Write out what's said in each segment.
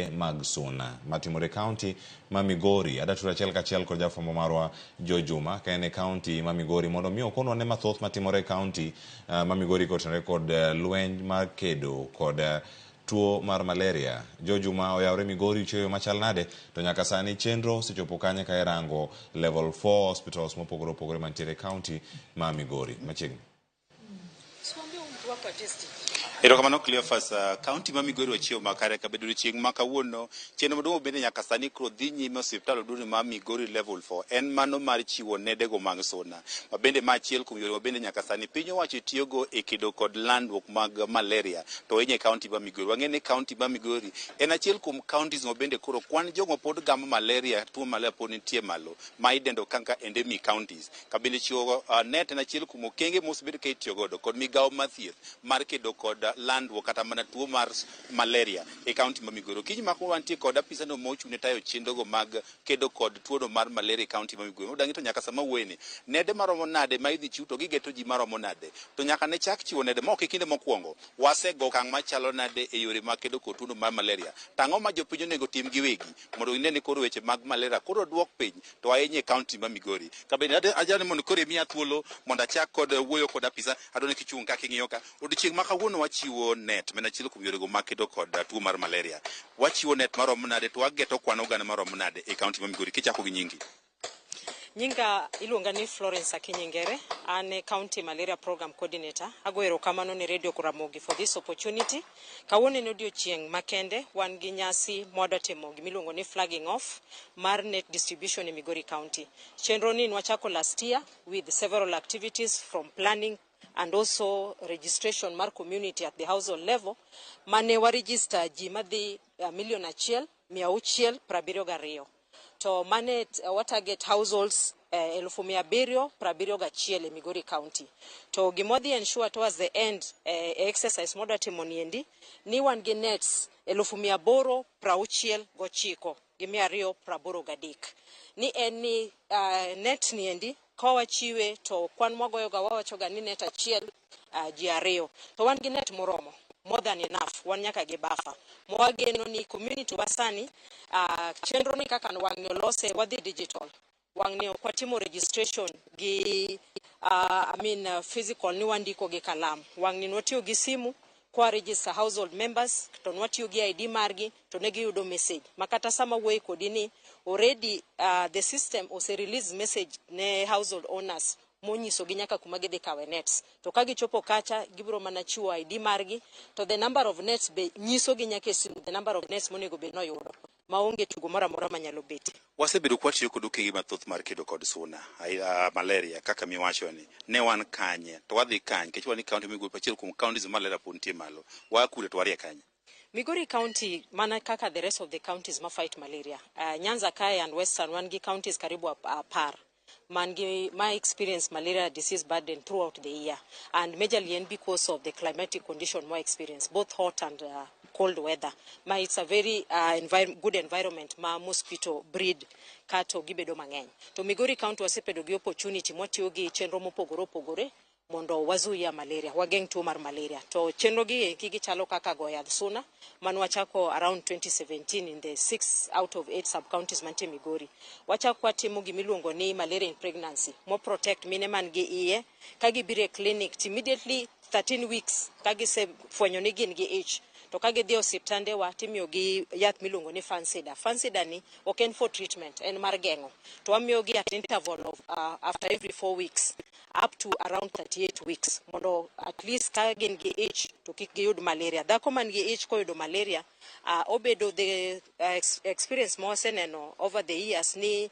Mag suna matimore e kaunti ma Migori. Adwa achiel kachiel kod jafwambo marwa Joe Juma ka en e kaunti ma Migori mondo mi okonwa ne mathoth matimore e kaunti ma Migori kotenore kod lweny mar kedo kod tuo mar malaria. Joe Juma, oyawre Migori chiwo machal nade to nyaka sani chenro osechopo kanye ka irango level 4 hospitals mopogore opogore mantiere e kaunti ma Migori machiegni? Erokamano, Cleophas. Kaunti ma Migori wachiewo makare kabedo odiochieng' ma kawuono. Chenro maduong' bende nyaka sani koro dhi nyime osiptal oduong' ma Migori level 4 en mano mar chiwo nedego mag suna. Ma bende ma achiel kuom yore ma bende nyaka sani piny owacho tiyogo e kedo kod landruok mag malaria to ahinya e kaunti ma Migori. Wang'e ni kaunti ma Migori en achiel kuom counties ma bende koro kwan jogo pod gamo malaria, tuo malaria pod nitie malo ma idendo kaka endemic counties. Kabende chiwo net en achiel kuom okenge mosebed ka itiyo godo kod migawo mar thieth mar kedo kod landruok kata mana tuo mar malaria e kaunti ma Migori. Okinyi ma wantie kod apisa no mochung' ne tayo chenrogo mag kedo kod tuono mar malaria e kaunti ma Migori. Odangi to nyaka sama wuoyeni, nede maromo nade ma idhi chiw to gigeto ji maromo nade? To nyaka ne chak chiwo nede ma ok e kinde mokwongo wasego okang' machalo nade e yore mag kedo kod tuono mar malaria? To ang'o ma jopiny onego tim giwegi mondo gine ni koro weche mag malaria koro duok piny to ahinya e kaunti ma Migori? Kabende ajani mondo koro imiya thuolo mondo achak kod wuoyo kod apisa. Adwaro ni kichung' kaka ing'iyo ka. Odiochieng' ma kawuono wachiwo net ma en achiel kuom yorego mag kedo kod tuo mar malaria. Wachiwo net maromo nade to wageto kwan oganda maromo nade e kaunti ma Migori kichako gi nyingi? Nyinga iluonga ni Florence Akinyi Ngere, an e County Malaria Program Coordinator. Ago erokamano ne Radio Ramogi for this opportunity. Kawuono en odiochieng' makende, wan gi nyasi mwadwa timo gimiluongo ni flagging off mar net distribution e Migori County. Chenro ni nwachako last year with several activities from planning and also registration mar community at the household level mane wa register ji madhi 1,672,000 to mane wa target households 771,000 e Migori County. To gima wadhi ensure towards the end e exercise mwadwa timo niendi ni wan gi nets 869,283. Ni en ni net niendi ka wachiwe to kwan mwagoyoga wawachoga ni net achiel ji ariyo. To wan gi net moromo, more than enough, wan nyaka gi buffer. Mwageno ni community wa sani chenro ni kaka wang'ni olose wadhi digital. Wang'ni ok watimo registration gi I mean, physical ni wandiko gi kalam. Wang'ni nwatiyo gi simu kwa register household members to nwatiyo gi ID margi to ne giyudo message. Ma kata sama wuoye kodi ni already the system ose release message ne household owners monyisogi nyaka kuma gidhi kawe nets. To ka gichopo kacha gibiro mana chiwo ID margi to the number of nets be nyisogi nyaka e simu the number of nets monego bed noyudo maonge tugo moro amora manyalo betie. Wasebedo kwatiyo kod okenge mathoth mar kedo kod suna, malaria kaka miwacho ni ne wan kanye to wadhi kanye nikech wan ni kaunti Migori achiel kuom counties ma malaria pod nitie malo. Waa kure to warie kanye? Migori County mana kaka the rest of the counties ma fight malaria. Nyanza kae and Western wan gi counties karibu 10 man gi ma experience malaria disease burden throughout the year, and majorly en because of the climatic condition mo experience, both hot and cold weather ma it's a very good environment ma mosquito breed kato gibedo mang'eny. To Migori County wasebedo gi opportunity mwatiyo gi chenro mopogore opogore mondo wazuia malaria, wageng' tuo mar malaria. To chenro gi eki gichalo kaka go yadh suna mane wachako around 2017 in the 6 out of 8 sub counties mantie Migori. Wachako watimo gimiluongo ni malaria in pregnancy, mo protect mine man gi iye ka gibiro e clinic to immediately 13 weeks ka gisefwenyo ni gin gi ich to ka gidhi e osiptande wa timiyogi yath miluongo ni Fansidar. Fansidar ni ok en for treatment, en mar geng'o. To wamiyogi at interval of after every 4 weeks up to around 38 weeks mondo at least ka gin gi ich to kik giyud malaria. Dhako man gi ich koyudo malaria obedo the experience ma waseneno over the years ni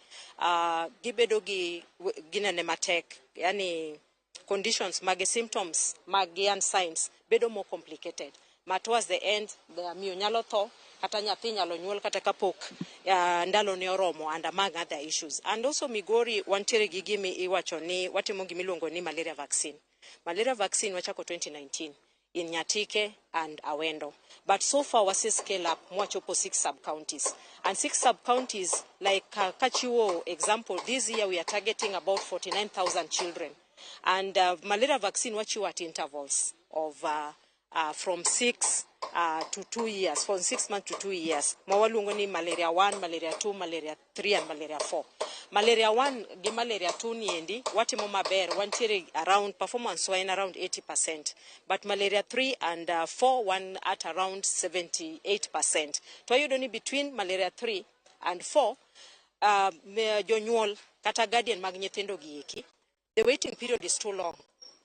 gibedo gi ginene matek, yani conditions mage, symptoms mag gi and signs bedo more complicated ma towards the end the miyo nyalo tho kata nyathi nyalo nyuol kata kapok ndalo ne oromo, and among other issues. And also Migori wantiere gi gimi iwacho ni watimo gimiluongo ni malaria vaccine. Malaria vaccine wachako 2019 in Nyatike and Awendo. But so far wase scale up mwachopo six sub-counties. And six sub-counties, like kachiwo example, this year we are targeting about 49,000 children. And malaria vaccine wachiwo at intervals of from 6 to 2 years, from 6 months to 2 years, ma waluongo ni malaria 1, malaria 2, malaria 3 and malaria 4. Malaria 1 gi malaria 2 ni endi watimo maber, wantiere around, performance wa en around 80%, but malaria 3 and 4 wan at around 78%. To wayudo ni between malaria 3 and 4, jonyuol kata guardian mag nyithindo gi eki, the waiting period is too long,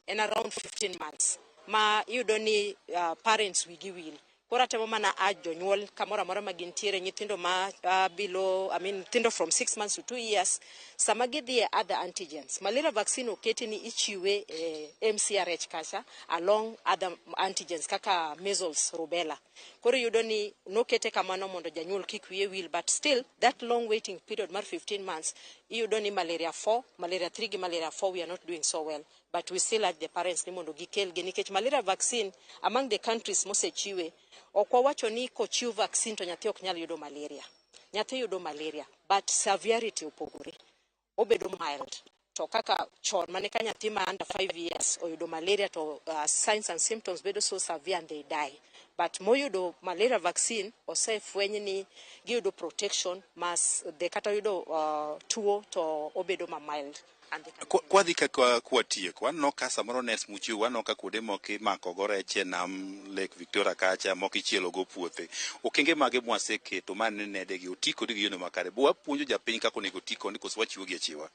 en around 15 months, ma iyudo ni parents wigi wil. Koro atemo mana urge jonyuol kamoro amora ma gintiere, nyithindo ma below, I mean, nyithindo from 6 months to 2 years, sama gidhi e other antigens, malaria vaccine oketi ni ichiwe e MCRH kacha along other antigens kaka measles, rubella. Koro iyudo ni nokete kamano mondo janyuol kik wiye wil, but still that long waiting period mar 15 months, iyudo ni malaria 4, malaria 3 gi malaria 4 we are not doing so well, but we still urge the parents ni mondo gikelgi, nikech malaria vaccine among the countries mosechiwe, ok wawacho ni kochiw vaccine to nyathi ok nyal yudo malaria. Nyathi yudo malaria, but severity opogore, obedo mild. To kaka chon mane ka nyathi ma under 5 years oyudo malaria to signs and symptoms bedo so severe and they die, but moyudo malaria vaccine osefweny ni giyudo protection mas de kata yudo tuo to obedo ma mild and they can. Kwadhi ka kwatieko, waneno ka samoro nets muchiwo, waneno ka kuonde moko imako go rech e nam Lake Victoria kacha, moko ichielo go puothe. Okenge mage mwaseketo ma nede gi oti kodgi gi yono makare? Bo wapuonjo japiny kaka onego oti kode koso wachiwo gi achiwa?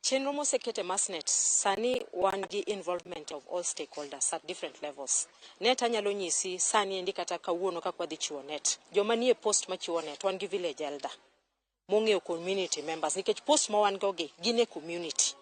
Chenro mosekete Masnet, sani wan gi involvement of all stakeholders at different levels. Net anyalo nyisi sani endi kata kawuono kaka wadhi chiwo net. Joma nie post machiwo net, wan gi village elder mong'eyo community members, nikech post ma wan go gi gin e community.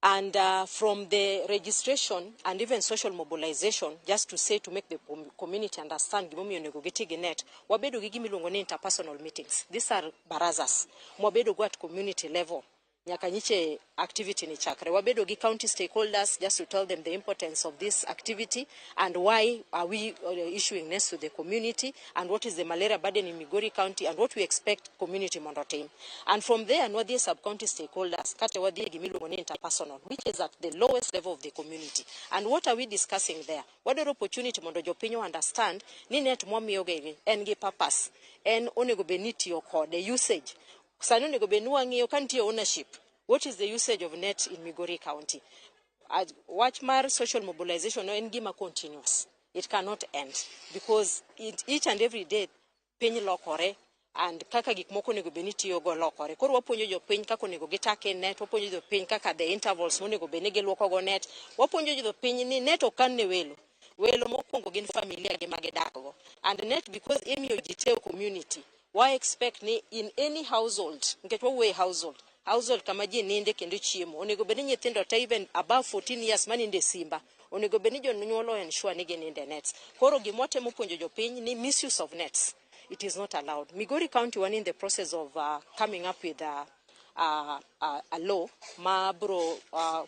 And from the registration and even social mobilization, just to say, to make the community understand gimomiyo onego giti gi net, wabedo gi gimiluongo ni interpersonal meetings. These are barazas mwabedo go at community level nyaka nyiche activity ni chakre. Wabedo gi county stakeholders just to tell them the importance of this activity and why are we issuing nets to the community and what is the malaria burden in Migori County and what we expect community mondo otim. And from there nwadhi e sub-county stakeholders kata wadhi e gimiluongo ni interpersonal, which is at the lowest level of the community. And what are we discussing there? Wadwaro opportunity mondo jopiny understand ni net mwamiyogi en gi purpose, en onego bed ni itiyo kode, usage sani onego bed ni wang'iyo ka nitie ownership, what is the usage of net in Migori County. Wach mar social mobilization no en gima continuous, it cannot end because each and every day piny lokore and kaka gik moko onego bed ni tiyogo lokore. Koro wapuonjo jopiny kaka onego gitake net, wapuonjo jopiny kaka the intervals monego bed ni giluoko go net, wapuonjo jopiny ni net ok kan ne welo, welo mokwongo gin familia gi ma gidak go. And net, because imiyo ji te e community, wa expect ni in any household, nikech wawuoyo e household, household kama ji ninde kendo chiemo, onego bed ni nyithindo te even above 14 years maninde simba, onego bed ni jonyuol o ensure ni gininde nets. Koro gimwatemo puonjo jopiny ni misuse of nets, it is not allowed. Migori County wan in the process of coming up with a law ma bro,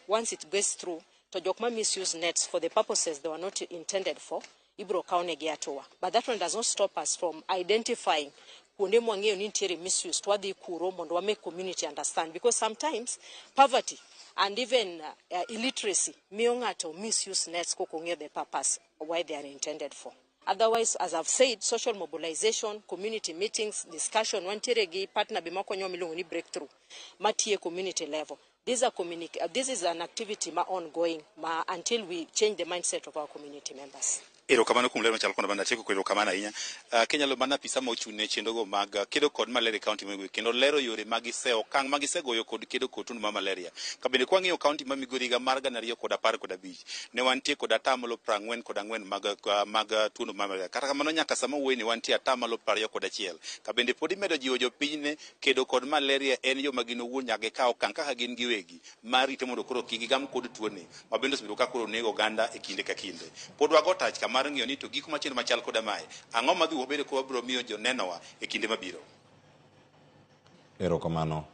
once it goes through, to jok ma misuse nets for the purposes they were not intended for, ibro kawnegi hatua. But that one does not stop us from identifying kuonde mwang'eyo ni nitiere misuse, to wadhi kuro mondo wa make community understand, because sometimes poverty and even illiteracy miyo ng'ato misuse nets kok ong'eyo the purpose why they are intended for. Otherwise, as I've said, social mobilization, community meetings, discussion, wantiere gi partner be makonyowa miluongo ni Breakthrough matiye community level. This is an activity ma ongoing ma until we change the mindset of our community members. Erokamano kuom ler machalo koda banda atieko erokamano ahinya. Kinyalo mana apisa ma ochung' ne chenrogo mag kedo kod malaria e kaunti ma Migori kendo lero yore magise okang' magisegoyo kod kedo kod tuo mar malaria. Ka bende kwang'iyo kaunti ma Migori higa mar 2015 ne wantie kod 44% mag tuo mar malaria. Kata kamano nyaka sama wuoyeni wantie 21%. Ka bende pod imedo jiwo jopiny ne kedo kod malaria en yo ma gin owuon nyaka gikaw okang' kaka gin giwegi mar rito mondo koro kik gigam kod tuoni ma bende osebedo ka koro nego oganda e kinde ka kinde. Pod wago tach kamar ng'iyo ni to giko machielo machal koda mae ang'o madhi wabedo ka wabiro miyo jonenowa e kinde mabiro. Erokamano,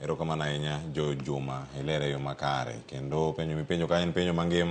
erokamano ahinya Jo Juma, ilere yo makare kendo penjo mipenjo ka en penjo mangima.